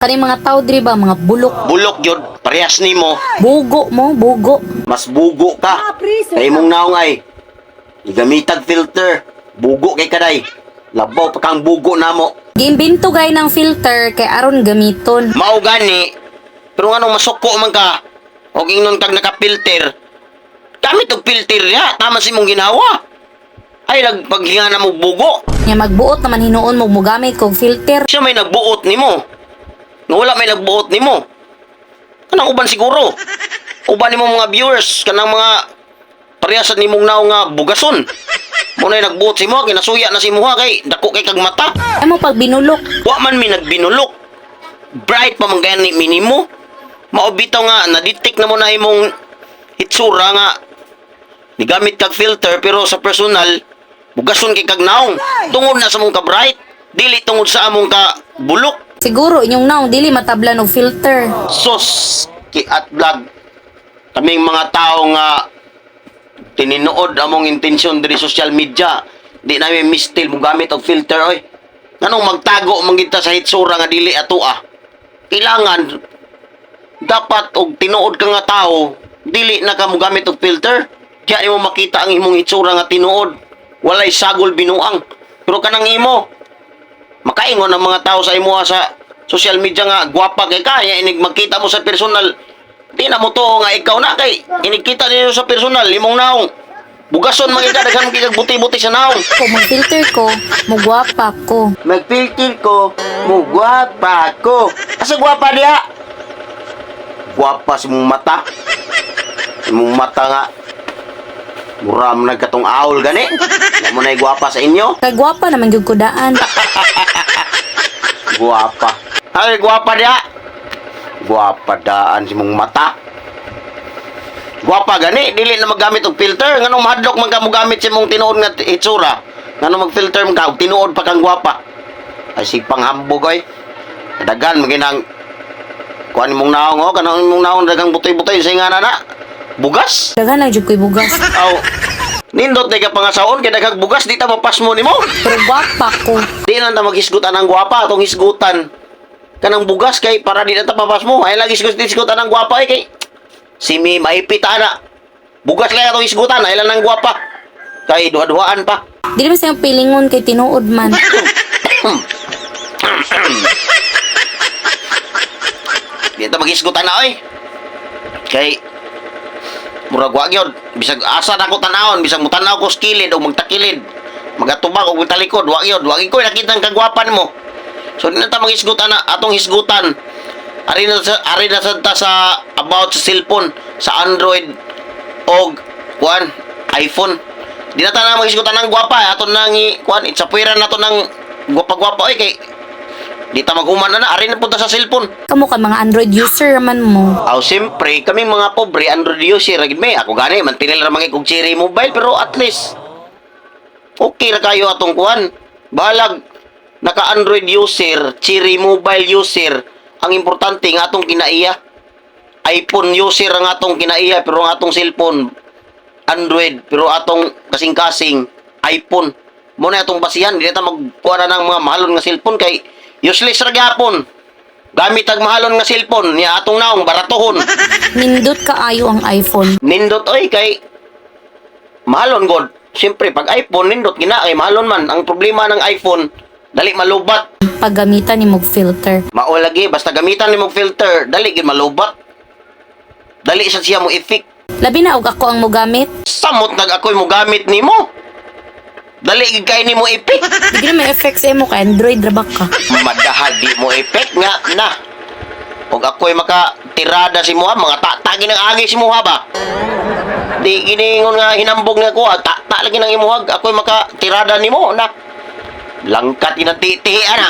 Kaning mga tao diri ba, mga bulok. Bulok yun, parehas nimo. Bugo mo, bugo. Mas bugo ka. Kay imong naong ay gigamitag filter. Bugo kay kaday. Labaw pa kang bugo namo. Giimbento gay ng filter kay aron gamiton. Mao gani, pero nganong masuko man ka og ingnon kag naka-filter. Gamit og filter ya, tama si imong ginawa. Ay nagpaghinga na mo bugo. Nya magbuot naman hinuon mo mogamit kog filter. Siya may nagbuot nimo. Nga wala may nagbuot nimo. Kanang uban siguro. Uban nimo mga viewers, kanang mga parehas sa nimong naong nga bugason. Muna nagbuot si mo, kinasuya na si muha kay dako kay kag mata. Ay mo pag binulok. Wa man mi nagbinulok. Bright pa man gani minimo. Mao bitaw nga na-detect na mo na imong hitsura nga nigamit kag filter, pero sa personal bugason kay kag naong. Tungod na sa mong ka bright, dili tungod sa among ka bulok. Siguro inyong naong dili matablan og filter. Sus, kiat vlog. Kaming mga tao nga tininood among intensyon diri social media. Di namin mistil mo gamit og filter oy. Nganong magtago man gid ta sa hitsura nga dili atoa? Kailangan dapat og tinuod ka nga tao, dili na ka mogamit og filter. Diya nimo makita ang imong hitsura nga tinuod. Walay sagol binuang. Pero kanang imo, makaingon ang mga tao sa imuha sa social media nga gwapa kay ka, ya inig magkita mo sa personal, di na mo to nga ikaw na, kay inig kita niyo sa personal imong naong bugason man ka, daghan kay kag buti-buti sa naong. Kung mag-filter ko, mugwapa ko. Magfilter ko, mo gwapa ko. Asa gwapa diha? Gwapa sa imong mata, imong mata nga mura man nagkatong awl gani na mo na gwapa sa inyo. Kay gwapa naman gyud ko daan. Guwapa. Ay, guwapa diha. Guwapa daan si mong mata. Guwapa gani, dili na maggamit og filter. Nganong mahadlok man ka mogamit sa mong tinuod nga itsura? Nganong magfilter man ka og tinuod pa kang guwapa? Ay sig panghambog oy. Dagan maginang kuan imong naong oh, kanang imong naong dagang butoy-butoy sa ingana na. Bugas. Daghan na jud ko'y bugas. Aw. Nindot day ka pangasaon kay daghang bugas, di ta mapasmo nimo. Pero gwapa ko. Di na ta maghisgutan ang gwapa, atong hisgutan kanang bugas kay para di na ta mapasmo. Ay lagi hisgut hisgutan ang gwapa eh, kay si mi maipit ana. Bugas lang atong hisgutan, ay lang ang gwapa. Kay duha-duhaan pa. Dili man sa iyong pilingon kay tinuod man. Di ta maghisgutan na oy. Kay murag wa gyud, bisag asa na ko tan-awon, bisag mutanaw ko sa kilid o magtakilid, magatubag o magtalikod, wa gyud, wa gyud ko nakita ang kagwapan mo. So di na ta maghisgutan na, atong hisgutan. Ari na ta sa about sa cellphone, sa Android og kuan iPhone. Di na ta na maghisgutan ng gwapa, ato nang kuan itsapwera na to ng gwapa-gwapa oy, kay di ta maghuman na na, ari na punta sa cellphone. Kamo ka mga Android user man mo. Aw, siyempre, kami mga pobre, Android user, ra gid may. Ako gani, mantinil ra mga kog Cherry Mobile, pero at least, okay ra kayo atong kuan. Bahalag, naka-Android user, Cherry Mobile user, ang importante nga atong kinaiya. iPhone user ang atong kinaiya, pero ang atong cellphone, Android, pero atong kasing-kasing, iPhone. Mo na atong basihan, di na ta magkuha na ng mga mahalon nga cellphone kay useless ra gyapon. Gamit ang mahalon nga cellphone, niya atong naong baratohon. Nindot kaayo ang iPhone. Nindot oy, kay mahalon god. Siyempre pag iPhone nindot gina kay mahalon man. Ang problema ng iPhone, dali malubat. Paggamitan ni mog filter. Mao lagi, basta gamitan nimo filter, dali gid malubat. Dali sa siya mo effect. Labi na og ako ang mogamit. Samot nag ako'y mo gamit nimo. Dali gid kay nimo effect. Di gid may effect sa imo kay Android ra ba ka. Madaha di mo effect nga na. Og ako'y maka tirada si muha, mga tatagi ng agi si muha ba. Di giningon nga hinambog nga ko, ta lagi ng imuhag, ako'y maka tirada nimo na. Langkat inatitihi ana.